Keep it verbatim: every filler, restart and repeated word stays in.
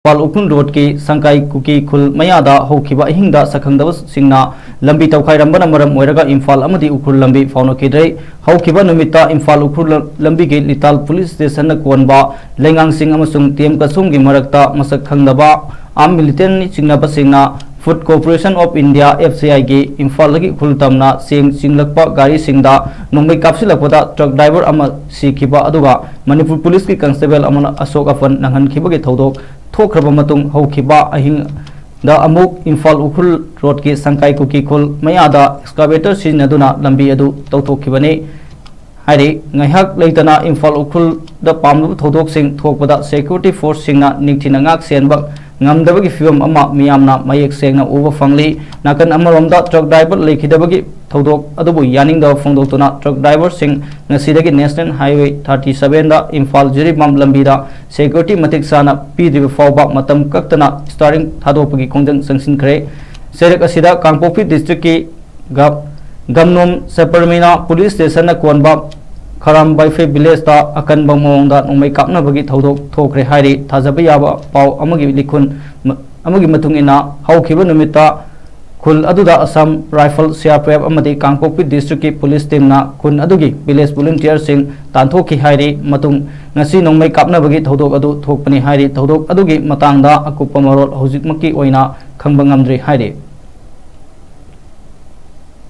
ꯏꯝꯐꯥꯜ ꯎꯈ꯭ꯔꯨꯜ ꯔꯣꯗꯀꯤ ꯁꯪꯀꯥꯏ ꯀꯨꯀꯤ ꯈꯨꯜ ꯃꯌꯥꯗ ꯍꯧꯈꯤꯕ ꯑꯍꯤꯡꯗ ꯁꯛꯈꯪꯗꯕꯁꯤꯡꯅ ꯂꯝꯕꯤ ꯇꯧꯈꯥꯏꯔꯝꯕꯅ ꯃꯔꯝ ꯑꯣꯏꯔꯒ ꯏꯝꯐꯥꯜ ꯑꯃꯗꯤ ꯎꯈ꯭ꯔꯨꯜ ꯂꯝꯕꯤ ꯐꯥꯎꯅꯈꯤꯗ꯭ꯔꯦ꯫ ꯍꯧꯈꯤꯕ ꯅꯨꯃꯤꯠꯇ ꯏꯝꯐꯥꯜ ꯎꯈ꯭ꯔꯨꯜ ꯂꯝꯕꯤꯒꯤ ꯂꯤꯇꯥꯜ ꯄꯨꯂꯤꯁ ꯁ꯭ꯇꯦꯁꯟꯅ ꯀꯣꯟꯕ ꯂꯩꯉꯥꯡꯁꯤꯡ ꯑꯃꯁꯨꯡ ꯇꯦꯝ ꯀꯁꯨꯝꯒꯤ ꯃꯔꯛꯇ ꯃꯁꯛ ꯈꯪꯗꯕ ꯑꯥꯔꯝ ꯃꯤꯂꯤꯇꯦꯟꯠ ꯆꯤꯡꯅꯕꯁꯤꯡꯅ Food Corporation of India, F C I ꯒꯤ ꯏꯝꯐꯥꯜꯗꯒꯤ ꯎꯈ꯭ꯔꯨꯜ ꯇꯝꯅ ꯆꯦꯡ ꯆꯤꯡꯂꯛꯄ ꯒꯥꯔꯤꯁꯤꯡꯗ ꯅꯣꯡꯃꯩ ꯀꯥꯞꯁꯤꯜꯂꯛꯄꯗ ꯇ꯭ꯔꯛ ꯗ꯭ꯔꯥꯏꯚꯔ ꯑꯃ ꯁꯤꯈꯤꯕ, ꯑꯗꯨꯒ ꯃꯅꯤꯄꯨꯔ ꯄꯨꯂꯤꯁꯀꯤ ꯀꯟꯁꯇꯦꯕꯜ ꯑꯃꯅ ꯑꯁꯣꯛ ꯑꯄꯟ ꯅꯪꯍꯟꯈꯤꯕꯒꯤ ꯊꯧꯗꯣꯛ ꯊꯣꯛꯈ꯭ꯔꯕ ꯃꯇꯨꯡ, ꯍꯧꯈꯤꯕ ꯑꯍꯤꯡꯗ ꯑꯃꯨꯛ ꯏꯝꯐꯥꯜ ꯎꯈ꯭ꯔꯨꯜ ꯔꯣꯗꯀꯤ ꯁꯪꯀꯥꯏ ꯀꯨꯀꯤ ꯈꯨꯜ ꯃꯌꯥꯗ ꯑꯦꯛꯁꯀꯥꯚꯦꯇꯔ ꯁꯤꯖꯤꯟꯅꯗꯨꯅ ꯂꯝꯕꯤ ꯑꯗꯨ ꯇꯧꯊꯣꯛꯈꯤꯕꯅꯤ꯫ ꯍꯥꯏꯔꯤ꯫ ꯉꯥꯏꯍꯥꯛ ꯂꯩꯇꯅ ꯏꯝꯐꯥꯜ ꯎꯈ꯭ꯔꯨꯜꯗ ꯄꯥꯝꯂꯕ ꯊꯧꯗꯣꯛꯁꯤꯡ ꯊꯣꯛꯄꯗ ꯁꯦꯀ꯭ꯌꯨꯔꯤꯇꯤ ꯐꯣꯔꯁꯁꯤꯡꯅ ꯅꯤꯡꯊꯤꯅ ꯉꯥꯛ ꯁꯦꯟꯕ ꯉꯝꯗꯕꯒꯤ ꯐꯤꯕꯝ ꯑꯃ ꯃꯤꯌꯥꯝꯅ ꯃꯌꯦꯛ ꯁꯦꯡꯅ ꯎꯕ ꯐꯪꯂꯤ꯫ ꯅꯥꯀꯟ ꯑꯃꯔꯣꯝꯗ ꯇ꯭ꯔꯛ ꯗ꯭ꯔꯥꯏꯚꯔ ꯂꯩꯈꯤꯗꯕꯒꯤ ꯊꯧꯗꯣꯛ ꯑꯗꯨꯕꯨ ꯌꯥꯅꯤꯡꯗꯕ ꯐꯣꯡꯗꯣꯛꯇꯨꯅ ꯇ꯭ꯔꯛ ꯗ꯭ꯔꯥꯏꯚꯔꯁꯤꯡ ꯉꯁꯤꯗꯒꯤ ꯅꯦꯁꯅꯦꯜ ꯍꯥꯏꯋꯦ ꯊꯥꯔꯇꯤ ꯁꯚꯦꯟꯗ ꯏꯝꯐꯥꯜ ꯖꯤꯔꯤꯕꯥꯝ ꯂꯝꯕꯤꯗ ꯁꯦꯀ꯭ꯌꯨꯔꯤꯇꯤ ꯃꯇꯤꯛ ꯆꯥꯅ ꯄꯤꯗ꯭ꯔꯤꯕ ꯐꯥꯎꯕ ꯃꯇꯝ ꯀꯛꯇꯅ ꯁ꯭ꯇꯤꯌꯔꯤꯡ ꯊꯥꯗꯣꯛꯄꯒꯤ ꯈꯣꯡꯖꯪ ꯆꯪꯁꯤꯟꯈ꯭ꯔꯦ꯫ ꯆꯩꯔꯛ ꯑꯁꯤꯗ ꯀꯥꯡꯄꯣꯛꯄꯤ ꯗꯤꯁꯇ꯭ꯔꯤꯛꯀꯤ ꯒ-, ꯒꯝꯅꯣꯝ ꯁꯕꯔꯃꯤꯅꯥ ꯄꯨꯂꯤꯁ ꯁ꯭ꯇꯦꯁꯟꯅ ꯀꯣꯟꯕ ꯈꯔꯥꯝ ꯕꯥꯏꯐꯩ ꯚꯤꯂꯦꯖꯇ ꯑꯀꯟꯕ ꯃꯑꯣꯡꯗ ꯅꯣꯡꯃꯩ ꯀꯥꯞꯅꯕꯒꯤ ꯊꯧꯗꯣꯛ ꯊꯣꯛꯈ꯭ꯔꯦ ꯍꯥꯏꯔꯤ꯫ ꯊꯥꯖꯕ ꯌꯥꯕ ꯄꯥꯎ ꯑꯃꯒꯤ ꯂꯤꯈꯨꯟ ꯃ-, ꯑꯃꯒꯤ ꯃꯇꯨꯡ ꯏꯟꯅ, ꯍꯧꯈꯤꯕ ꯅꯨꯃꯤꯠꯇ ꯈꯨꯜ ꯑꯗꯨꯗ Assam rifle, C R P F ꯑꯃꯗꯤ ꯀꯥꯡꯄꯣꯛꯄꯤ ꯗꯤꯁꯇ꯭ꯔꯤꯛꯀꯤ ꯄꯨꯂꯤꯁ ꯇꯤꯝꯅ ꯈꯨꯜ ꯑꯗꯨꯒꯤ ꯚꯤꯂꯦꯖ ꯚꯣꯂꯨꯟꯇꯤꯌꯔꯁꯤꯡ ꯇꯥꯟꯊꯣꯛꯈꯤ ꯍꯥꯏꯔꯤ꯫ ꯃꯇꯨꯡ ꯉꯁꯤ ꯅꯣꯡꯃꯩ ꯀꯥꯞꯅꯕꯒꯤ ꯊꯧꯗꯣꯛ ꯑꯗꯨ ꯊꯣꯛꯄꯅꯤ ꯍꯥꯏꯔꯤ꯫ ꯊꯧꯗꯣꯛ ꯑꯗꯨꯒꯤ ꯃꯇꯥꯡꯗ ꯑꯀꯨꯞꯄ ꯃꯔꯣꯜ ꯍꯧꯖꯤꯛꯃꯛꯀꯤ ꯑꯣꯏꯅ ꯈꯪꯕ ꯉꯝꯗ꯭ꯔꯤ ꯍꯥꯏꯔꯤ꯫